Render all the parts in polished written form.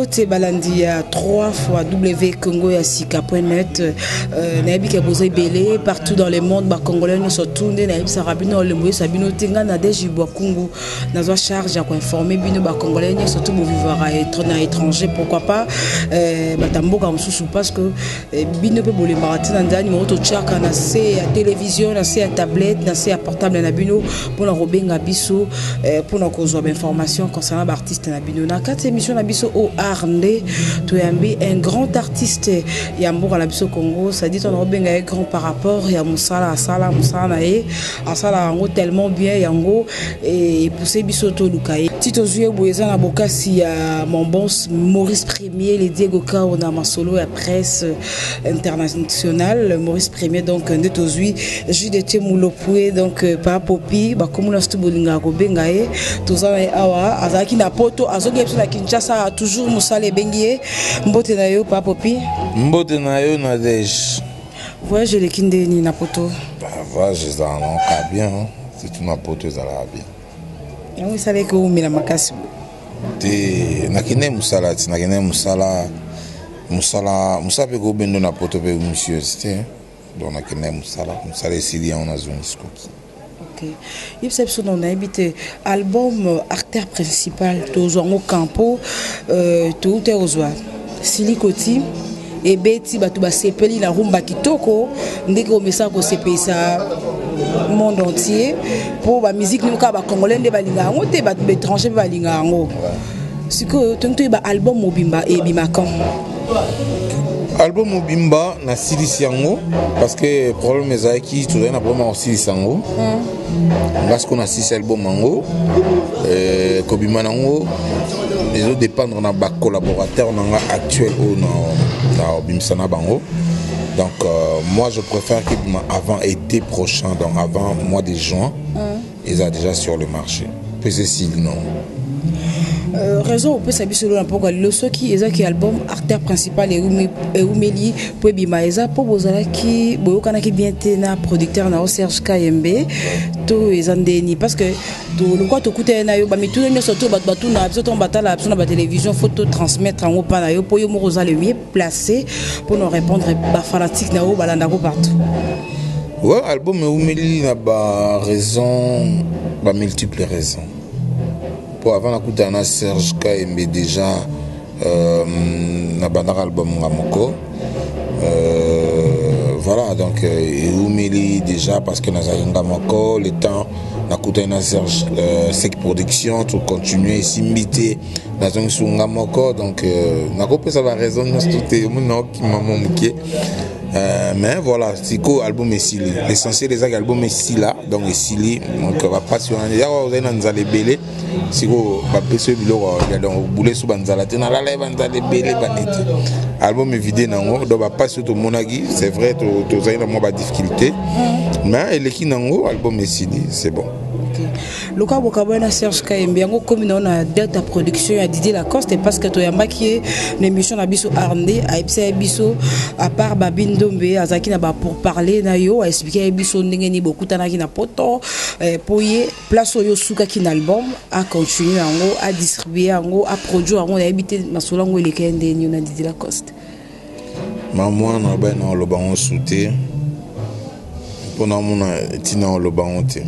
Mbote balandi ya 3 fois W Congo ya sika.net nayebi ke boza ebele partout dans le monde bacongolais nyonso tu nde nayebisaka bino olembo yesa bino te. Ngai Nadege Bwakungu, nazwa charge ya koinforme bino bacongolais nyonso tu bovivaka na étranger, pourquoi pas bato ya mboka mosusu, parce que bino mpe bolembaka ntina nzela. Numéro totiaka na se ya télévision, na se ya tablette, na se ya portable na bino mpona kobenga biso mpona kozwa bainformation concernant baartiste na bino. Na kati ya émission na biso o art nde toyambi un grand artiste ya mboka na biso Congo, c'est-à-dire tona kobenga ye grand par rapport ya mosala asala. Mosala na ye, asala yango tellement bien, yango epousse biso toluka ye. Ti tozwi ye boye, eza na bokasi ya mon boss Maurice Premier, le Diego Kao na masolo ya presse internationale, Maurice Premier. Donc nde tozwi JDT Mulopwe, donc pa Popi, bakomona surtout bolingaka kobenga ye. Toza na ye awa, azalaki na Poto, azongi biso na Kinshasa, toujours mosala ebengi ye. Mbote na yo, pa Popi. Mbote na yo, Nadege. Voyage eleki ndeni na Poto? Voyage ezalaka nango bien, surtout na Poto ezalaka bien. Yango esalaki oumela makasi? Te, nakende mosala ti nakende mosala, mosala, mosala mpe kobendo na Poto mpe monsieur te. Donc nakende mosala, mosala esili, yango nazongi sikoki. Ok, yebisa biso no, nayebi te, album Acteur principal tozwa yango campo touta kozwa silikoti, ebeti, bato basepeli na rumba kitoko ndenge omesaka kosepelisa monde entier, mpo bamusike nini kaka bacongolais nde balingaka yango te, bato baétranger mpe balingaka yango. Sikoyo tongi toyeba, album mobimba ebima quand? Album mobimba nasilisi yango, parce que problème ezalaki, tozali na problème ya kosilisa yango. Nga sikoyo nasilisi album yango. Kobima nango ezodépendre na bacollaborateur na nga actuel oyo na obimisa na bango. Donc moi je préfère kebima avant été prochain, donc avant mois de juin eza déjà sur le marché mpe esili non. Raison opesa biso lelo na mpoka lelo, soki ezaki album Acteur principal eumeli mpo ebima, eza mpo bozalaki boyokanaki bien te na producteur na yo Serge Kayembe, to eza ndeni? Parce que lokwa tokutani na yo, bamituna nyonso to bato batuna biso ntongo batala biso na batélévision, faut totransmettre yango mpa na yo, mpo yo moko oza le mieux placé mpona répondre bafanatique na yo balandako partout. Ouais, album eumeli na baraison, bamultiple raison, po avant nakutana na Serge Kayembe, déjà nabandaka album nga moko. Voilà, donc eumeli déjà parce que nazalaki nga moko. Le temps nakutani na Serge, Sec Production, tocontinue, esimbi te, nazongisi nga moko. Donc nakopesa baraison nyonso te, omoni naokima mwa moke. Mais voilà, sikoyo album esili. L'essentiel ezaki album esila, donc esili. Donc bapasi wana yaka ozali na nzala ebele, sikoyo bapesi yo biloko ya, donc obule so banzala te, nalala ye banzala ebele baneti album evide nango. Donc bapasi oyo tomonaki, c'est vrai, tozali na mwa badifficulté, mais eleki nango, album esili, c'est bon. Loka bokabwana na Serge Kayembe, yango komi na na Delta Production ya Didier Lacoste, parce que toyambaki ye na émission na biso Arnde, ayebisa ye biso à part Babi Ndombe azalaki na bapourparler na yo, aexplike ye biso ndenge nini bokutanaki na Poto, mpo ye place oyo osukaki na album acontinue yango, adistribue yango, aproduire yango. Nayebi te masolo yango eleka ye ndenge nini na Didier Lacoste. Mamwana na bai na oloba yango su te, mpo namona ntina oloba yango te.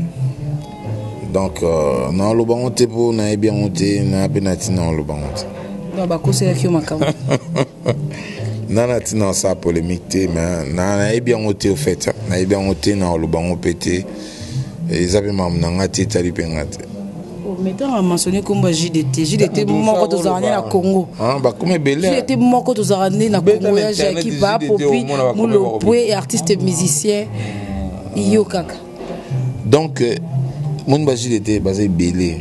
Donc naloba yango te mpo nayebi yango te, naya mpe na ntina oloba yango te. Donc bakoselaki yo makambo? Na ntina osala polémique te, mais nayebi yango te. Au fait nayebi yango te, na oloba yango mpe te, eza mpe makambo na nga te, etali mpe nga te. Mais ntango amentionne kombo ya JDT, JDT moko tozalaka nde na Congo. Bakoma ebele. JDT moko tozalaka nde na Congo ya Jaki Pa Popi Mulopwe, artiste musicien, yo kaka. Donc moni ba JDT baza ebele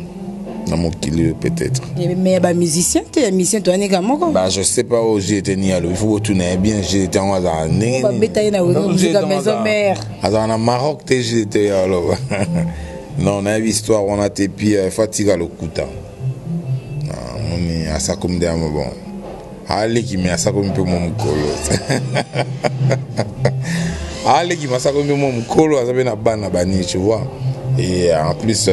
na mokili oyo peut-être. Mais bamusicien te, ya musicien toyaneka moko. Ba je sais pas oyo JDT ni alobi, faut botuna ye bien. JDT yango azala ndenge babeta ye na Wenge Maison Mère. Azala na Maroc te, JDT ya aloba non, nayebi histoire wana te. Puis faut atika lokuta. Moni asakomi nde yamo, bon, aleki me asakomi mpe mwa mokolo, aleki me asakomi mpe mwa mokolo, aza mpe na bana bani, tu vois. Et en plus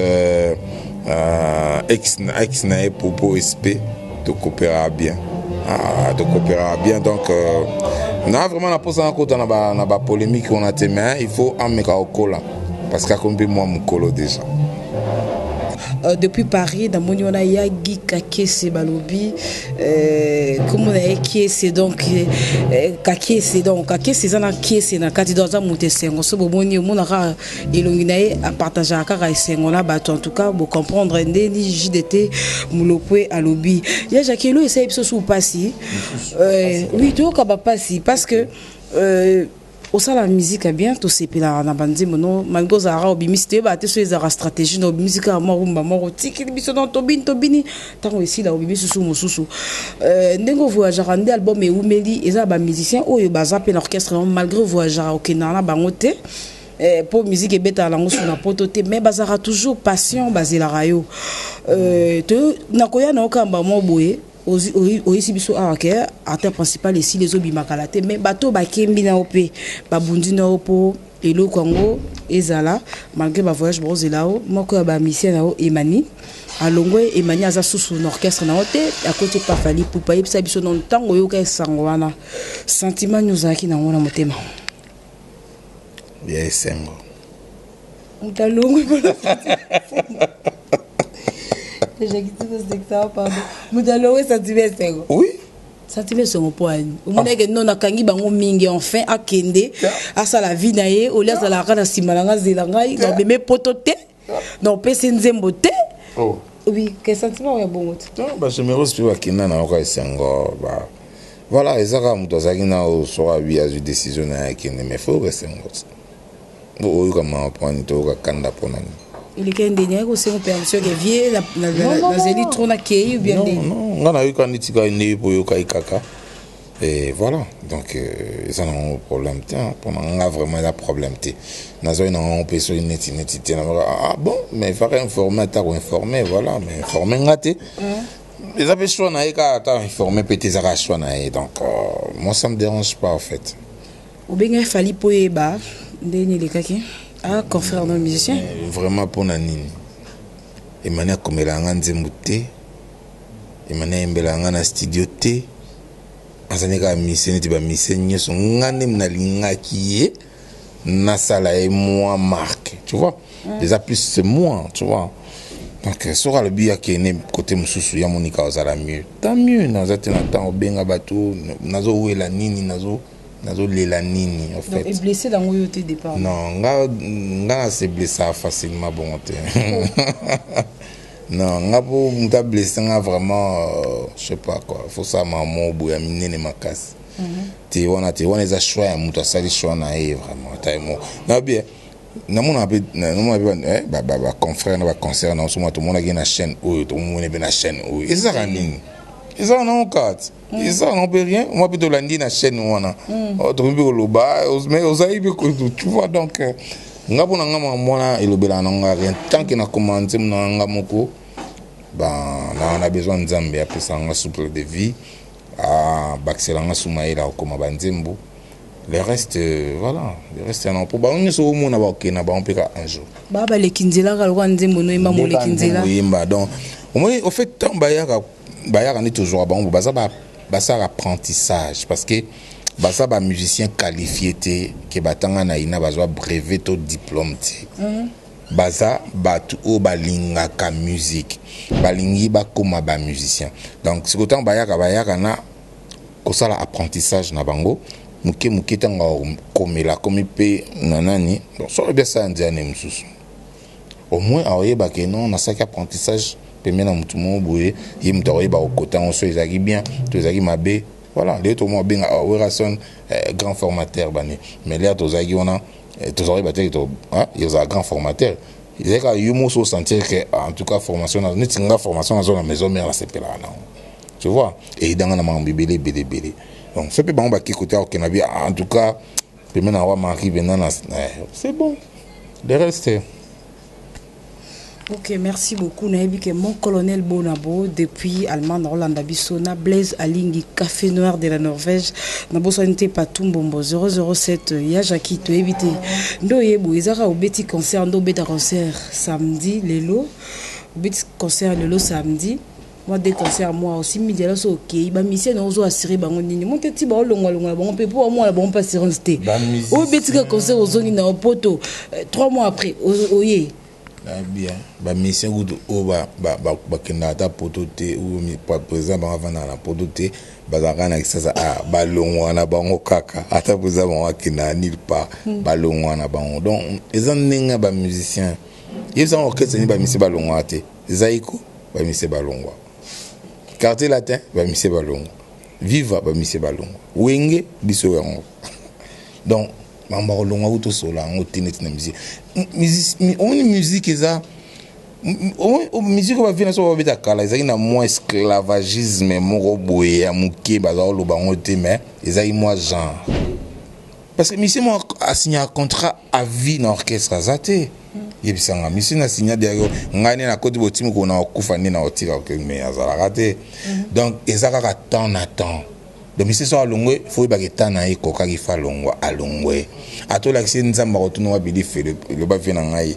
ex na ye Popo SP, tokopera bien. Ah, tokopéraka bien. Donc euh, na vraiment na mposa nakota na bapolémique wana te, mais il faut ameka kokola parce que akomi mpe mwa mokolo déjà. Depuis Paris, namoni wana ya Guy Kakese, balobi kombo na ye Kiese, donc Kakese, donc Kakese eza na Kiese na kati, donc aza moto esengo. So bomoni, omonaka elongi na ye, apartageaka kaka esengo na bato. En tout cas, bocomprendre ndeni JDT Mulopwe alobi. Ya Jacki, elo esali biso su mpasi. Oui, toyoka bapasi parce que osala musique bien, tosepelaka na banzembo no, malgré ozalaka obimisi, toyebaka te so ezalaka stratégie na obimisi kaka mwa rumba moko, otikili biso, donc tobini tobini, ntango esila obimisi susu mosusu. Ndenge ovoyageaka nde album ewumeli, eza na bamusicien oyo baza mpe na orchestre, malgré ovoyageaka, okendaka na bango te mpo musique ebetaka nango so na poto te, mais bazalaka toujours patient, bazelaka yo. Nakoya na okamba mwa boye, oyisi biso awa ke artère principale esili, ezobima kala te, mais bato bakembi na yo mpe babundi na yo mpo eloko yango ezala, malgré bavoyage bozela yo. Moko ya bamusicien na yo, Emani, alongwe. Emani aza susu na orchestre na yo te, akoti epa Fally Ipupa. Ayebisa biso no, ntango oyoka esango wana, sentiment nini ozalaki nango na motema? Ya esengo. Moto alongwe mpona, pardon, moto alongwe, sentiment esengo? Oui. Sentiment esengo mpo ani omonaki no nakangi bango mingi, enfin akende asala vie na ye, olia azalaka na nsima na nga, zela ngai na obeme poto te, na opesi nzembo te. Oh. Oui, ke sentiment oyo ya bongo te? Bagénérose mpe bakenda na yoka esengo. Voilà, eza kaka moto azalaki na soki abi azwi décision na ye, akende, mais faut yoka esengo. Oyoka mawa mpo nani? Toyoka kanda mpo nani? Eleki ndeni ayaki kosenga permission ke vie nazeli trop, nakei ou bien ndeni? Non, nga nayoka neti kaka ndenge mpo oyokaki kaka et voilà. Donc eza nango problème te mpona nga, vraiment eza problème te. Nazwaki nango mpe soki neti neti te, ah bon, mais faka informe, ata koinforme, voilà, mais informe nga te. Eza mpe choix na ye kaka, ata informe mpe te, ezaka choix na ye. Donc moi, ça me dérange pas en fait. Obengai Fally mpo oyeba ndenge elekaki a confrère no musicien? Vraiment, mpona nini? Emani akomelaka nga nzembo te, Emani ayembelaka nga na studio te, azali kaka musicien neti bamusicien nyonso. Nga nde nalingaki ye nasala ye mwa marque, tu vois. Eza plus c'est moi, tu vois. Donc soki alobi akende côté mosusu, ya monika ozala mieux, tant mieux. Naza te na ntango obenga bato, nazowela nini, nazolela nini en fait. Donc blessé dango yo te départ? Non, nga na se blessa facilement bongo te, non. Nga mpo moto ablesse nga vraiment, je sais pas quoi, faut ça mamo boya minene makasi te wana te. Wana eza choix ya moto, asali choix na ye vraiment. Ata ye moko nayebi. Namona mpe, namona mpe baconfrère na baconcert na osomona, tomonaki na chaîne oyo, tomoni mpe na chaîne oyo. Ezalaka nini? Ezalaka nango kati, ezalaka nango mpe rien. Mwa mpe tolandi na chaîne wana, tokomi mpe koloba, mais ozali mpe, tu vois. Donc nga, mpo na nga, mwana elobelaka nango rien tant que nakoma nzembo na nga moko. Na besoin Nzambe apesa nga souple de vie, abakisela nga suma yela kokoma banzembo. Le reste, voilà, le reste yana mpo bango nyonso omona bakokende na bango mpe ka un jour. Baa baleki nzela kaka lokola nzembo noyemba, moleki nzela. Oyemba. Donc omoni, au fait, ntango bayaka nde tozwaka bango, baza basalaka apprentissage parce que baza bamusicien qualifié te, ke batanga na ina, bazwa brevet to diplôme te. Baza bato oyo balingaka musique, balingi bakóma bamusicien. Donc sikoyo ntango bayaka na kosala apprentissage na bango moke moke, ntango akomela, akomi mpe na nani. Bon, soki oyebi asala nzela ne mosusu, au moins akoyeba ke non, nasalaki apprentissage pembeni na motu moko boye, ye moto akoyeba kokota yango so ezalaki bien to ezalaki mabe. Voilà, lelo tomo abenga Werrason grand formateur bani, mais lelo tozalaki wana, tozalaki bateki to ezala grand formateur, ezalaki kaka yo moso osentir ke en tout cas formation neti nga, formation nazo na Maison Mère, nasepelaka nango, tu vois, eyidanga na makambo ebele ebele ebele. Donc so mpe bango baki kote, akokenda bi en tout cas pembeni na roi Marie vena na, c'est bon, le reste. Ok, merci beaucoup. Nayebi ke mon colonel Bonabo depuis Allemagne, Rolanda biso na Blaise Alingi Café Noir de la Norvège. Na bosani te Patumbombo 007 ya Jackie, toyebi te. Ndo yebo ezaka obeti concert, ndo obeta concert samedi lelo. Obeti concert lelo samedi. Mwa deux concerts mwa osimbi nzela so okei bamusicien na ozo assurer bango nini mo te ti baolongwalongola bango mpe mpo bamwana bango mpe assurance te. Obetika concert, ozongi na poto 3 mois après oye. Bien, bamusicien kutu oyo bakendaka ata poto te, oyo président bango avandaka na poto te, bazalaka na Kisasa, balongwa na bango kaka. Ata président bango akendaka nulle part, balongwa na bango. Donc eza ndenge ya bamusicien. Yebisanga orchestre nini bamusicien balongwaka te? Zaiko, bamusicien balongwa. Quartier Latin, bamusicien balongwa. Viva, bamusicien balongwa. Wenge, biso yango. Donc makambo ya kolongwa ku tosola yango te. Neti na musique, omoni musique eza musique oyo bavie na so babeta kala, ezalaki na mwa esclavagisme moko boye ya moke. Baza koloba yango te, mais ezalaki mwa genre, parce que musicien moko asignaka contrat à vie na orchestre aza te. Yebisanga musicien nasigna derrière ngai nde nakoti botimi kona kokufa nde na kotika, mais azalaka te. Donc eza kaka temps na temps. Donc musicien so alongwe, fo oyebaka eta na ye ekokaki, fa alongwa, alongwe. Ata olakisi ye Nzambe, akotuna wabili fele eloba vie na ngai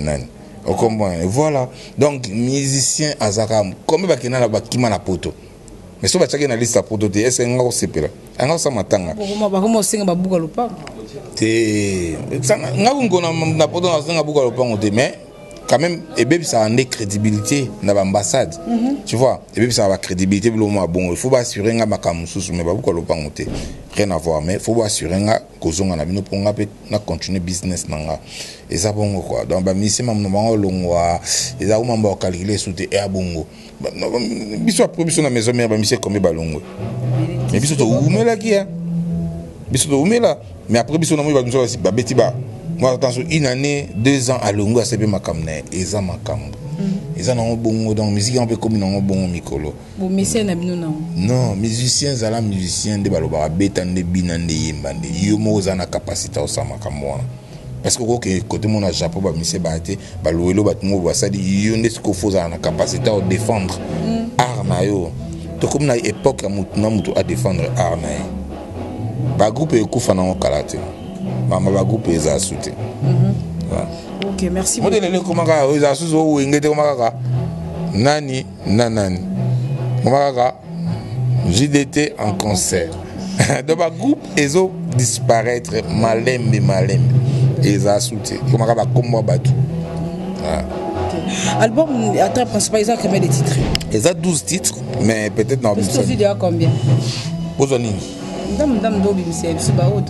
nani ocomprendre. Voilà, donc musicien azalaka comme bakenda na bakima na poto, mais so batiaki na liste ya poto te, ese nga kosepela anga kosala matanga. Bakoma osenga babuka lopango. Te, nga kunko na poto nasenga buka lopango te, mais quand même ebebisaka nde crédibilité na baambassade, tu vois, ebebisaka bacrédibilité, biloko mwa bongo. Il faut baassurer nga makambo mosusu, mais babuka lopango te, rien à voir. Mais faut baassurer nga kozonga na bino mpo nga mpe na continuer business na nga. Eza bongo quoi. Donc bamusicien, mamu na bango olongwa, eza komamba kocalculer esu te, eya bongo. Biso après biso na Maison Mère, bamusicien combien balongwe? Mais biso towumelaki, biso towumela. Mais après biso namoni bato mosusu babeti ba moi, attention, une année, 2 ans, alongwe, asepe makambo na ye. Eza makambo eza nango bongo. Donc musique yango mpe ekomi nango bongo mikolo. Bomusicien na bino nango. Non, musicien ezala musicien nde balobaka beta nde, bina nde, yemba nde. Yo moko oza na capacité osala makambo wana, parce que okoke kote mona Japon, bamusicien baya te, balowelo bato moko basali yo nde. Sikoyo fo ozala na capacité ya odéfendre art na yo. Tokomi na époque ya motu na motu adéfendre art na ye. Bagroupe ekufa nango kala te, mama, bagroupe ezala su te. Ok, merci. Moto lelo ekoma kaka ezala susu owenge te, ekoma kaka nani na nani, ekoma kaka JDT en concert. Donc bagroupe ezo disparaître malembe malembe, ezala su te, ekoma kaka bakombo ya bato. Album ata principal eza combien de titres? Eza 12 titres, mais peut-être na video combien? Bozwa nini? Ndamu ndamu nde obimisa biso baoyo.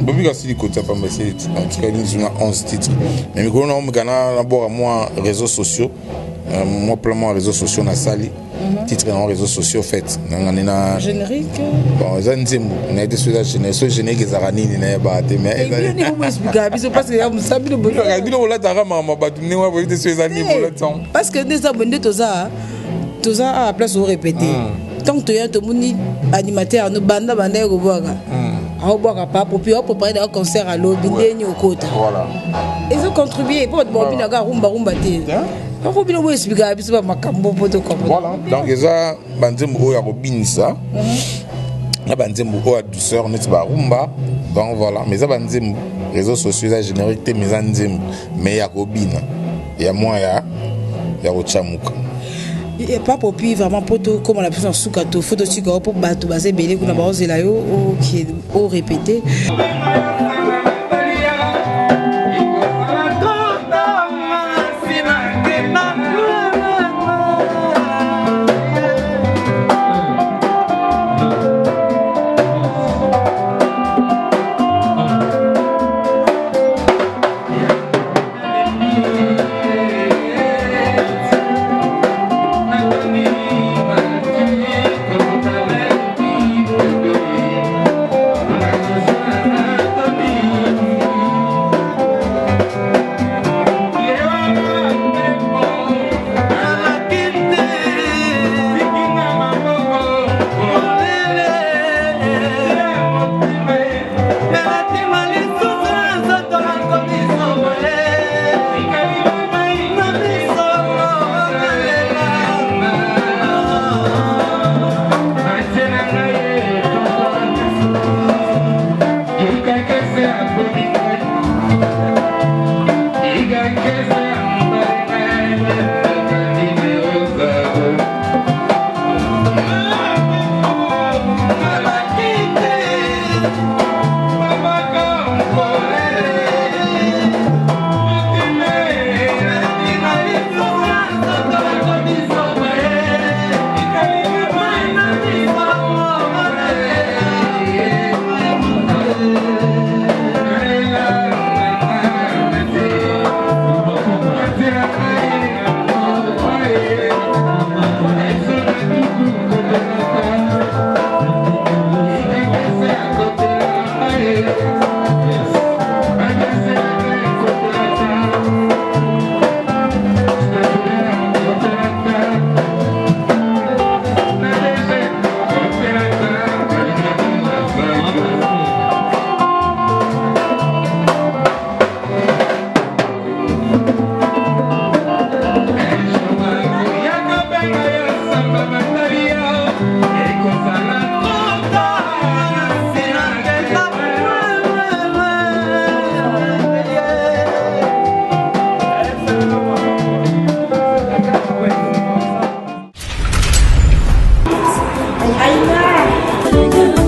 Bobika sili kotia pamba esili. En tout cas nini na 11 titres, mais mikolo na omeka nabwaka mwa réseaux sociaux, mwa plan mwa réseaux sociaux nasali titre nango réseaux sociaux fait nanga nde na générique. Bon, eza nzembo, naye te so eza générique. So générique ezalaka nini, nayebaka te, mais expliquaka biso parce que ya mosala bino. Bino bolataka makambo bato ndenge wana, boyebi te so eza nini bolata. Parce que nde eza boye nde toza awa, place orépété. Ntango toya, tomoni animateur ano banda banda ye kobwaka, aobwaka papo puis aopréparé na concert alobi ndeni okota. Ezo contribue mpo bato babinaka rumba rumba te. Oko bino boyo expliquaka biso bamakambo mpo tocomprendre. Voilà, donc eza banzembo oyo ya kobinisa na banzembo oyo ya douceur neti barumba. Donc voilà, mais eza banzembo réseaux sociaux, eza générique te, mais eza nzembo mais ya kobina, ya mwa ya kotyamuka. Papa Opi, vraiment mpo tokóma na biso na suka, to fo totika yo mpo bato baza ebele kuna baozela yo orépété. Africa.